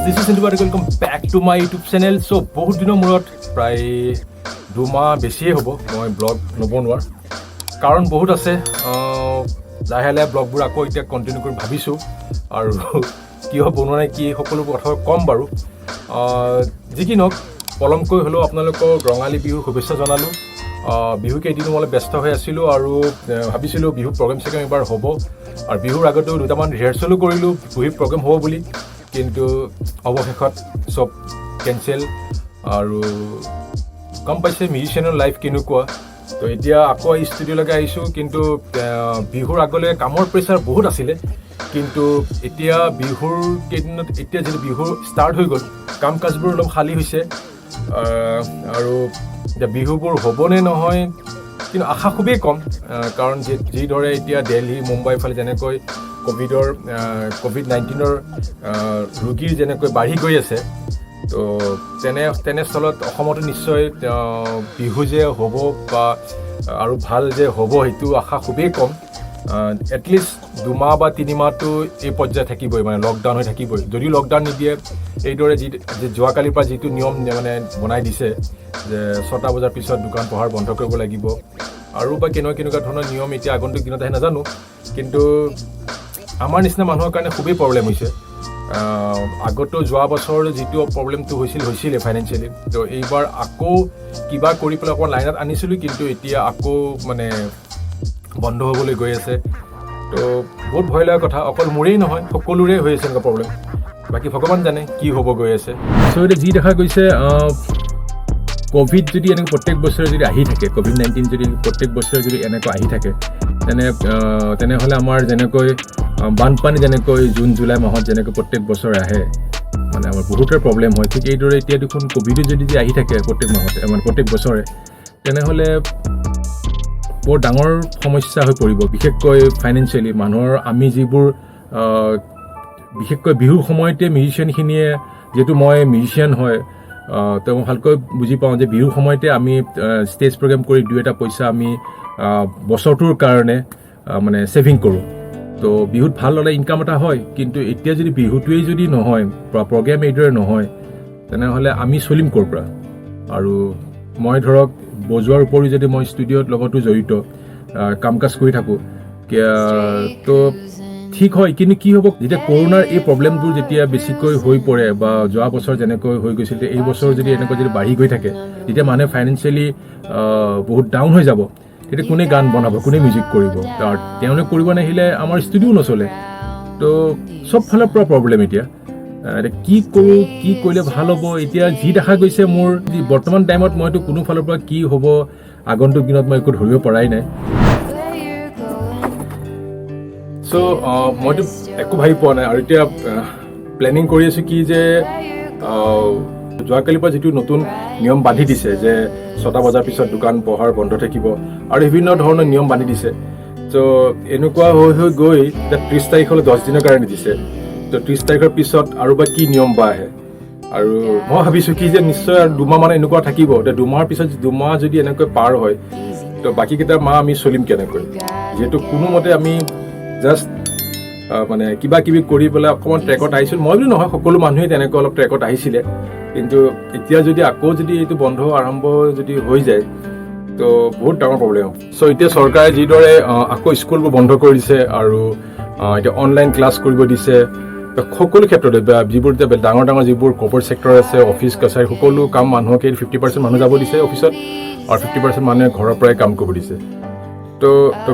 This is Indu, welcome back to my YouTube channel. So বহুত দিনৰ মূৰত, প্ৰায় 2 মাহ বেছিয়ে হ'ব মই ব্লগ নবনোৱাৰ কাৰণ বহুত আছে। লাহে লাহে ব্লগবোৰ আকৌ এতিয়া কণ্টিনিউ কৰিম ভাবিছোঁ আৰু কিয় বনোৱা নাই, কি সকলো কথা ক'ম বাৰু। যি কি নহওক, পলমকৈ হ'লেও আপোনালোকক ৰঙালী বিহুৰ শুভেচ্ছা জনালোঁ। বিহু কেইদিনো মই অলপ ব্যস্ত হৈ আছিলোঁ আৰু ভাবিছিলোঁ বিহু প্ৰগ্ৰেম চগ্ৰেম এইবাৰ হ'ব আৰু বিহুৰ আগতেও দুটামান ৰিহাৰ্চেলো কৰিলোঁ বিহু প্ৰগ্ৰেম হ'ব বুলি, কিন্তু অৱশেষত চব কেঞ্চেল। আৰু গম পাইছে মিউজিচিয়ানৰ লাইফ কেনেকুৱা। তো এতিয়া আকৌ ষ্টুডিঅ'লৈকে আহিছোঁ, কিন্তু বিহুৰ আগলৈ কামৰ প্ৰেছাৰ বহুত আছিলে। কিন্তু এতিয়া বিহুৰ কেইদিনত, এতিয়া যিটো বিহু ষ্টাৰ্ট হৈ গ'ল, কাম কাজবোৰ অলপ খালী হৈছে। আৰু এতিয়া বিহুবোৰ হ'বনে নহয়, কিন্তু আশা খুবেই কম, কাৰণ যিদৰে এতিয়া দেলহি, মুম্বাই ফালে যেনেকৈ ক'ভিড-19ৰ ৰোগীৰ যেনেকৈ বাঢ়ি গৈ আছে, তো তেনেস্থলত অসমতো নিশ্চয় বিহু যে হ'ব বা আৰু ভাল যে হ'ব, সেইটো আশা খুবেই কম। এটলিষ্ট 2 মাহ বা 3 মাহটো এই পৰ্যায় থাকিবই, মানে লকডাউন হৈ থাকিবই। যদিও লকডাউন নিদিয়ে, এইদৰে যি যোৱাকালিৰ পৰা যিটো নিয়ম মানে বনাই দিছে যে 6টা বজাৰ পিছত দোকান পোহাৰ বন্ধ কৰিব লাগিব আৰু বা কেনেকুৱা কেনেকুৱা ধৰণৰ নিয়ম এতিয়া আগন্তুক দিনত আহে নাজানো, কিন্তু আমাৰ নিচিনা মানুহৰ কাৰণে খুবেই প্ৰব্লেম হৈছে। আগতেও যোৱা বছৰ যিটো প্ৰব্লেমটো হৈছিলে ফাইনেন্সিয়েলি, তো এইবাৰ আকৌ কিবা কৰি পেলাই অকণমান লাইনত আনিছিলোঁ, কিন্তু এতিয়া আকৌ মানে বন্ধ হ'বলৈ গৈ আছে। তো বহুত ভয় লগা কথা। অকল মোৰেই নহয়, সকলোৰে হৈ আছে এনেকুৱা প্ৰব্লেম। বাকী ভগৱান জানে কি হ'ব গৈ আছে। চ' এতিয়া যি দেখা গৈছে, ক'ভিড যদি এনেকৈ প্ৰত্যেক বছৰে যদি আহি থাকে, ক'ভিড-19 যদি প্ৰত্যেক বছৰে যদি এনেকৈ আহি থাকে, তেনেহ'লে আমাৰ যেনেকৈ বানপানী যেনেকৈ জুন জুলাই মাহত যেনেকৈ প্ৰত্যেক বছৰে আহে, মানে আমাৰ বহুতৰে প্ৰব্লেম হয়, ঠিক এইদৰে এতিয়া দেখোন ক'ভিডো যদি যে আহি থাকে প্ৰত্যেক মাহতে, মানে প্ৰত্যেক বছৰে, তেনেহ'লে বৰ ডাঙৰ সমস্যা হৈ পৰিব, বিশেষকৈ ফাইনেন্সিয়েলি মানুহৰ। আমি যিবোৰ বিশেষকৈ বিহুৰ সময়তে মিউজিচিয়ানখিনিয়ে, যিহেতু মই মিউজিচিয়ান হয়, তো মই ভালকৈ বুজি পাওঁ যে বিহুৰ সময়তে আমি ষ্টেজ প্ৰগ্ৰেম কৰি দুই এটা পইচা আমি বছৰটোৰ কাৰণে মানে ছেভিং কৰোঁ। তো বিহুত ভাল হ'লে ইনকাম এটা হয়, কিন্তু এতিয়া যদি বিহুটোৱেই যদি নহয় বা প্ৰগ্ৰেম এইদৰে নহয়, তেনেহ'লে আমি চলিম ক'ৰ পৰা? আৰু মই ধৰক বজোৱাৰ উপৰিও যদি মই ষ্টুডিঅ'ত লগতো জড়িত, কাম কাজ কৰি থাকোঁ, তো ঠিক হয়, কিন্তু কি হ'ব যেতিয়া কৰোণাৰ এই প্ৰব্লেমবোৰ যেতিয়া বেছিকৈ হৈ পৰে বা যোৱা বছৰ যেনেকৈ হৈ গৈছিল, এই বছৰ যদি এনেকৈ যদি বাঢ়ি গৈ থাকে, তেতিয়া মানুহে ফাইনেন্সিয়েলি বহুত ডাউন হৈ যাব। তেতিয়া কোনে গান বনাব, কোনে মিউজিক কৰিব? আৰু তেওঁলোক কৰিব নাহিলে আমাৰ ষ্টুডিঅ' নচলে। তো চব ফালৰ পৰা প্ৰব্লেম। এতিয়া কি কৰোঁ, কি কৰিলে ভাল হ'ব? এতিয়া যি দেখা গৈছে, মোৰ যি বৰ্তমান টাইমত মইতো কোনো ফালৰ পৰা কি হ'ব আগন্তুক দিনত মই একো ধৰিব পৰাই নাই। Where you're going. চ' মইতো একো ভাবি পোৱা নাই। আৰু এতিয়া প্লেনিং কৰি আছোঁ কি যে যোৱাকালিৰ পৰা যিটো নতুন নিয়ম বান্ধি দিছে যে 6টা বজাৰ পিছত দোকান পোহাৰ বন্ধ থাকিব আৰু বিভিন্ন ধৰণৰ নিয়ম বান্ধি দিছে, ত' এনেকুৱা হৈ হৈ গৈ এতিয়া 30 তাৰিখলৈ 10 দিনৰ কাৰণে দিছে। ত' 30 তাৰিখৰ পিছত আৰু বা কি নিয়ম বা আহে। আৰু মই ভাবিছোঁ কি যে নিশ্চয় আৰু 2 মাহ মান এনেকুৱা থাকিব। এতিয়া 2 মাহৰ পিছত, 2 মাহ যদি এনেকৈ পাৰ হয়, তো বাকীকেইটা মাহ আমি চলিম কেনেকৈ? যিহেতু কোনোমতে আমি জাষ্ট মানে কিবা কিবি কৰি পেলাই অকণমান ট্ৰেকত আহিছিল। মই বুলি নহয়, সকলো মানুহেই তেনেকৈ অলপ ট্ৰেকত আহিছিলে। কিন্তু এতিয়া যদি আকৌ যদি এইটো বন্ধ আৰম্ভ যদি হৈ যায়, তো বহুত ডাঙৰ প্ৰব্লেম হ'ব। চ' এতিয়া চৰকাৰে যিদৰে আকৌ স্কুলবোৰ বন্ধ কৰি দিছে আৰু এতিয়া অনলাইন ক্লাছ কৰিব দিছে, তো সকলো ক্ষেত্ৰতে বা যিবোৰ এতিয়া ডাঙৰ ডাঙৰ যিবোৰ কৰ্পৰেট ছেক্টৰ আছে, অফিচ কাছাৰী, সকলো কাম মানুহক 50% মানুহ যাব দিছে অফিচত আৰু 50% মানুহে ঘৰৰ পৰাই কাম কৰিব দিছে। তো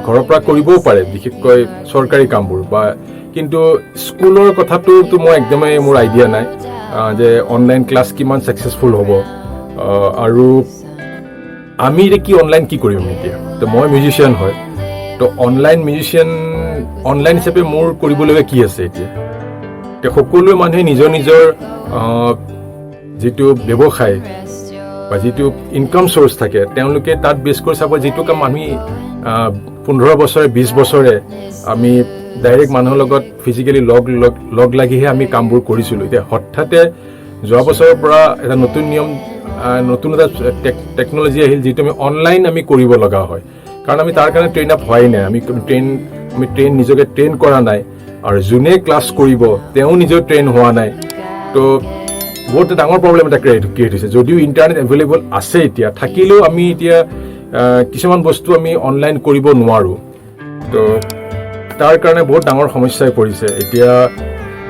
ঘৰৰ পৰা কৰিবও পাৰে, বিশেষকৈ চৰকাৰী কামবোৰ বা, কিন্তু স্কুলৰ কথাটোতো মই একদমেই মোৰ আইডিয়া নাই যে অনলাইন ক্লাছ কিমান ছাকচেছফুল হ'ব। আৰু আমি এতিয়া কি অনলাইন কি কৰিম এতিয়া? তো মই মিউজিচিয়ান হয়, তো অনলাইন মিউজিচিয়ান অনলাইন হিচাপে মোৰ কৰিবলগীয়া কি আছে এতিয়া? এতিয়া সকলোৱে মানুহে নিজৰ নিজৰ যিটো ব্যৱসায় বা যিটো ইনকাম চ'ৰ্চ থাকে, তেওঁলোকে তাত বেছ কৰি চাব। যিটো কাম আমি 15 বছৰে, 20 বছৰে আমি ডাইৰেক্ট মানুহৰ লগত ফিজিকেলি লগ লগ লগ লাগিহে আমি কামবোৰ কৰিছিলোঁ, এতিয়া হঠাতে যোৱা বছৰৰ পৰা এটা নতুন নিয়ম, নতুন এটা টেকন'লজি আহিল, যিটো আমি অনলাইন আমি কৰিব লগা হয়, কাৰণ আমি তাৰ কাৰণে ট্ৰেইন আপ হোৱাই নাই। আমি ট্ৰেইন নিজকে ট্ৰেইন কৰা নাই আৰু যোনে ক্লাছ কৰিব তেওঁ নিজেও ট্ৰেইন হোৱা নাই। তো বহুত ডাঙৰ প্ৰব্লেম এটা ক্ৰিয়েট ক্ৰিয়েট হৈছে। যদিও ইণ্টাৰনেট এভেইলেবল আছে এতিয়া, থাকিলেও আমি এতিয়া কিছুমান বস্তু আমি অনলাইন কৰিব নোৱাৰোঁ। তো তাৰ কাৰণে বহুত ডাঙৰ সমস্যাই পৰিছে এতিয়া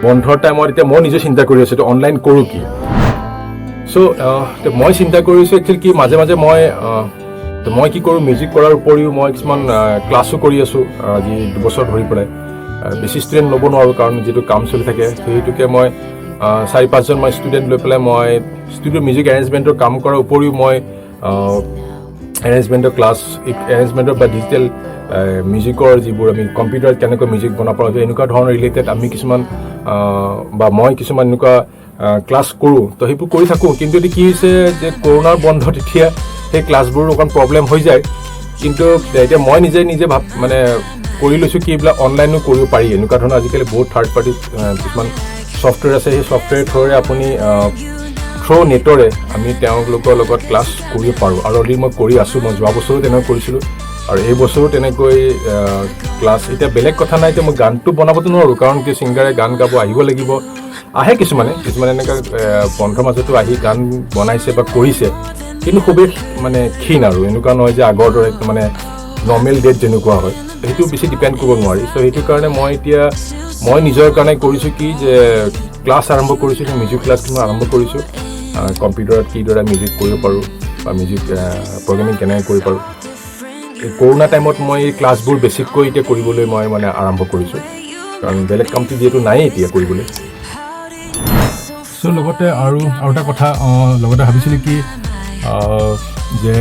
বন্ধৰ টাইমত। এতিয়া মই নিজে চিন্তা কৰি আছোঁ, অনলাইন কৰোঁ কি। চ' মই চিন্তা কৰিছোঁ একচুৱেলি কি, মাজে মাজে মই তো মই কি কৰোঁ, মিউজিক কৰাৰ উপৰিও মই কিছুমান ক্লাছো কৰি আছোঁ আজি 2 বছৰ ধৰি পেলাই। বেছি ষ্টুডেণ্ট ল'ব নোৱাৰোঁ, কাৰণ যিটো কাম চলি থাকে, সেইটোকে মই চাৰি পাঁচজন মই ষ্টুডেণ্ট লৈ পেলাই মই ষ্টুডিঅ' মিউজিক এৰেঞ্জমেণ্টৰ কাম কৰাৰ উপৰিও মই এৰেঞ্জমেণ্টৰ ক্লাছ, এৰেঞ্জমেণ্টৰ বা ডিজিটেল মিউজিকৰ যিবোৰ আমি কম্পিউটাৰত কেনেকৈ মিউজিক বনাব পাৰোঁ, এনেকুৱা ধৰণৰ ৰিলেটেড আমি কিছুমান বা মই কিছুমান এনেকুৱা ক্লাছ কৰোঁ। তো সেইবোৰ কৰি থাকোঁ। কিন্তু এতিয়া কি হৈছে যে কৰোণাৰ বন্ধত এতিয়া সেই ক্লাছবোৰো অকণ প্ৰব্লেম হৈ যায়। কিন্তু এতিয়া মই নিজে নিজে ভাব মানে কৰি লৈছোঁ কি, এইবিলাক অনলাইনো কৰিব পাৰি। এনেকুৱা ধৰণৰ আজিকালি বহুত থাৰ্ড পাৰ্টি কিছুমান ছফ্টৱেৰ আছে। সেই ছফ্টৱেৰ থ্ৰুৰে আপুনি থ্ৰ' নেটৰে আমি তেওঁলোকৰ লগত ক্লাছ কৰিব পাৰোঁ আৰু অলৰেডি মই কৰি আছোঁ। মই যোৱা বছৰো তেনেকৈ কৰিছিলোঁ আৰু এই বছৰো তেনেকৈ ক্লাছ। এতিয়া বেলেগ কথা নাই যে মই গানটো বনাবতো নোৱাৰোঁ, কাৰণ কি ছিংগাৰে গান গাব আহিব লাগিব। আহে কিছুমানে, কিছুমানে এনেকৈ বন্ধৰ মাজতো আহি গান বনাইছে বা কৰিছে, কিন্তু খুবেই মানে ক্ষীণ আৰু এনেকুৱা নহয় যে আগৰ দৰে মানে নৰ্মেল ডেট যেনেকুৱা হয়, সেইটো বেছি ডিপেণ্ড কৰিব নোৱাৰি। চ' সেইটো কাৰণে মই এতিয়া মই নিজৰ কাৰণে কৰিছোঁ কি যে ক্লাছ আৰম্ভ কৰিছোঁ, মিউজিক ক্লাছ মই আৰম্ভ কৰিছোঁ, কম্পিউটাৰত কিদৰে মিউজিক কৰিব পাৰোঁ বা মিউজিক প্ৰগ্ৰেমিং কেনেকৈ কৰিব পাৰোঁ। এই কৰোণা টাইমত মই এই ক্লাছবোৰ বেছিকৈ এতিয়া কৰিবলৈ মই মানে আৰম্ভ কৰিছোঁ, কাৰণ বেলেগ কামটো যিহেতু নায়েই এতিয়া কৰিবলৈ। চ' লগতে আৰু এটা কথা, লগতে ভাবিছিলোঁ কি যে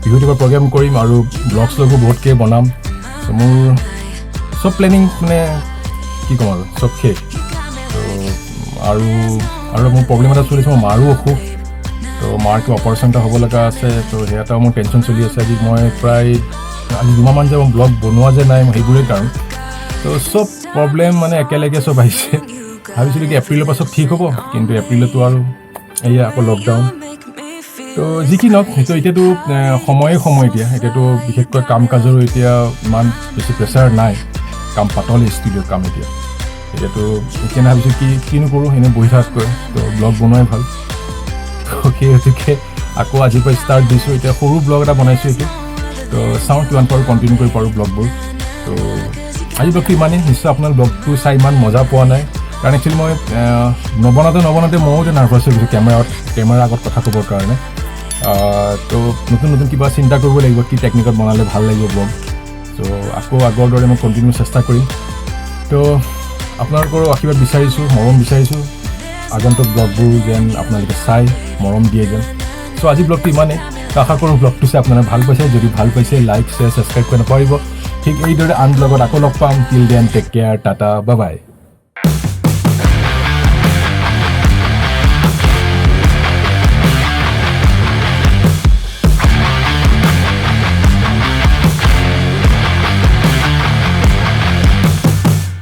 বিহুত এবাৰ প্ৰগ্ৰেম কৰিম আৰু ব্লগ শ্লগো বহুতকৈ বনাম। চ' মোৰ চব প্লেনিং মানে কি ক'ম আৰু চব শেষ। ত' আৰু আৰু মোৰ প্ৰব্লেম এটা চলিছে, মোৰ মাৰো অসুখ। ত' মাৰ কিবা অপাৰেশ্যন এটা হ'ব লগা আছে। ত' সেই এটাও মোৰ টেনশ্যন চলি আছে। আজি মই প্ৰায় আজি 2 মাহমান যে মই ব্লগ বনোৱা যে নাই, সেইবোৰেই কাৰণ। ত' চব প্ৰব্লেম মানে একেলগে চব আহিছে। ভাবিছিলোঁ কি এপ্ৰিলৰ পৰা চব ঠিক হ'ব, কিন্তু এপ্ৰিলতো আৰু এয়া আকৌ লকডাউন। ত' যি কি নহওক, সেইটো এতিয়াতো সময়ে সময় এতিয়া। এতিয়াতো বিশেষকৈ কাম কাজৰো এতিয়া ইমান বেছি প্ৰেছাৰ নাই, কাম পাতল, ষ্টুডিঅ'ৰ কাম এতিয়া। এতিয়াতো এতিয়া ভাবিছোঁ কি কিনো কৰোঁ এনেই বহি থকাতকৈ তো ব্লগ বনোৱাই ভাল। তো সেই হেতুকে আকৌ আজিৰ পৰা ষ্টাৰ্ট দিছোঁ। এতিয়া সৰু ব্লগ এটা বনাইছোঁ এইটো। তো চাওঁ কিমান পাৰোঁ, কণ্টিনিউ কৰিব পাৰোঁ ব্লগবোৰ। তো আজি ব্লগটো ইমানেই। নিশ্চয় আপোনাৰ ব্লগটো চাই ইমান মজা পোৱা নাই, কাৰণ একচুৱেলি মই নবনাওঁতে নবনাওঁতে ময়ো এতিয়া নাৰ্ভাছ হৈ গৈছোঁ কেমেৰাৰ আগত কথা ক'বৰ কাৰণে। তো নতুন নতুন কিবা চিন্তা কৰিব লাগিব, কি টেকনিকত বনালে ভাল লাগিব ব্লগ। ত' আকৌ আগৰ দৰে মই কণ্টিনিউ চেষ্টা কৰিম। তো আপোনালোকৰো আশীৰ্বাদ বিচাৰিছোঁ, মৰম বিচাৰিছোঁ, আগন্তুক ব্লগবোৰ যেন আপোনালোকে চাই মৰম দিয়ে যেন। চ' আজি ব্লগটো ইমানেই। তো আশা কৰোঁ ব্লগটো চাই আপোনালোকে ভাল পাইছে। যদি ভাল পাইছে, লাইক, শ্বেয়াৰ, ছাবস্ক্ৰাইব কৰিব নাপাহৰিব। ঠিক এইদৰে আন ব্লগত আকৌ লগ পাম। Till then, take care, tata, bye bye.